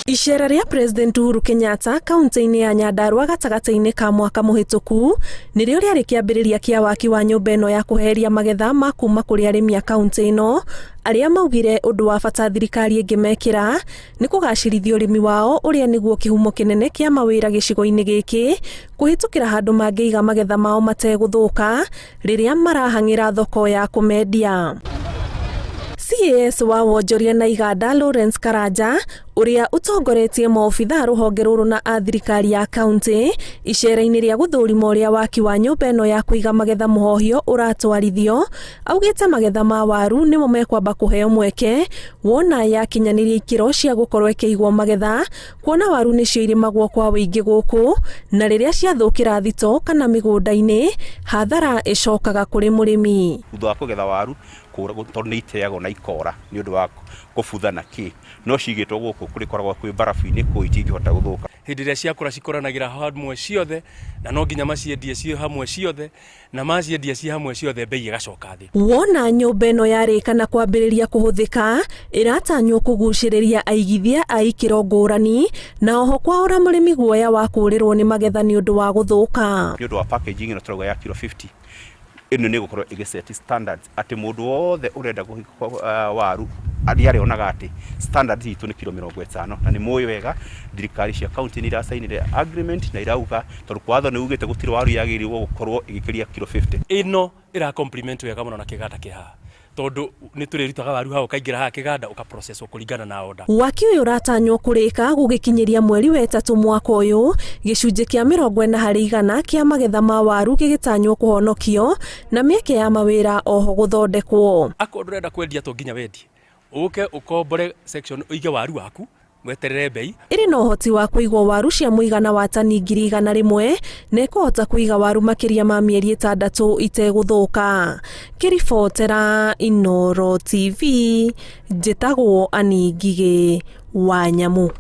Icera rĩa President Uhuru Kenyatta kaunti-inĩ ya Nyandarua gatagatĩ-inĩ ka mwaka mũhĩtũku nĩrĩo rĩarĩ kĩambĩrĩria kĩa waki wa nyũmba ĩno ya kũheheria magetha ma kuma kũrĩ arĩmi a kaunti ĩno arĩa maugire ũndũ wa bata thirikari ĩngĩmekĩra nĩ kũgacĩrithia ũrĩmi wao ũrĩa nĩguo kĩhumo kĩnene kĩa mawĩra gĩcigo-inĩ gĩkĩ kũhĩtũkĩra handũ mangĩiga magetha mao mategũthũka rĩrĩa marahang'ĩra thoko ya kũmendia. CAS wa wonjoria na iganda Lawrence Karanja ũrĩa ũtongoretie maobitha rũhonge rũrũ na a thirikari ya kaunti icera-inĩ rĩa gũthũrima ũrĩa waki wa nyũmba ĩno ya kũiga magetha mũhohio ũratwarithio augĩte magetha ma waru nĩmo mekwamba kũheo mweke wona yakinyanĩria ikĩro cia gũkorwo ĩkĩigwo magetha kuona waru nĩcio irĩmagwo kwa wĩingĩ gũkũ na rĩrĩa ciathũkĩra thito kana mĩgũnda-inĩ hathara ĩcokaga kũrĩ mũrĩmi. Thutha wa kũgetha waru tondũ nĩ iteagwo na ikora nĩ ũndũ wa kũbutha na kĩ, no cigĩtwo gũkũ kũrĩkoragwo kwĩ mbarabu-inĩ kũu itingĩhota gũthũka. Hĩndĩ ĩrĩa ciakũra cikũranagĩra hamwe ciothe na no nginya maciendie ciĩ hamwe ciothe na maciendia ciĩ hamwe ciothe mbei ĩgacoka thĩ. Wona nyũmba ĩno yarĩka na kwambĩrĩria kũhũthĩka, ĩratanywo kũgucĩrĩria aigithia a ikĩro ngũrani na oho kwaũra mũrĩmi guoya wa kũũrĩrwo nĩ magetha nĩ ũndũ wa gũthũka. Nĩ ũndũ wa packaging ĩno tũrauga ya kiro 50, ĩno nĩ ĩgũkorwo ĩgĩ set standards atĩ mũndũ wothe ũrenda waru nĩ arĩonaga atĩ standard itũ nĩ kiro 50, na nĩ mũĩ wega thirikari cia county nĩ iracainire agreement na irauga tondũ watho nĩ ugĩte gũtirĩ waru yagĩrĩirwo gũkorwo ĩgĩkĩria kiro 50. Ĩno ĩra complement wega mũno na kĩganda kĩ haha tondũ nĩ tũrĩrutaga waru haha ũkaingĩra haha kĩganda ũka process kũringana na order. Waki ũyũ ũratanywo kũrĩka gũgĩkinyĩria mweri wa ĩtatũ mwaka ũyũ, gĩcunjĩ kĩa 40% kĩa magetha ma waru gĩgĩtanywo kũhonokio na mĩeke ya mawĩra oho gũthondekwo. Akorwo ndũrenda kwendia to nginya wendie, ũke ũkombore section ũige waru waku weterere mbei. Ĩrĩ na ũhoti wa kũigwo waru cia mũigana wa tani 100,000 na ĩkũhota kũiga waru makĩria ma mĩeri 6 itegũthũka. Ngĩribotera Inooro TV, njĩtagwo Annie Ngigĩ wa Nyamu.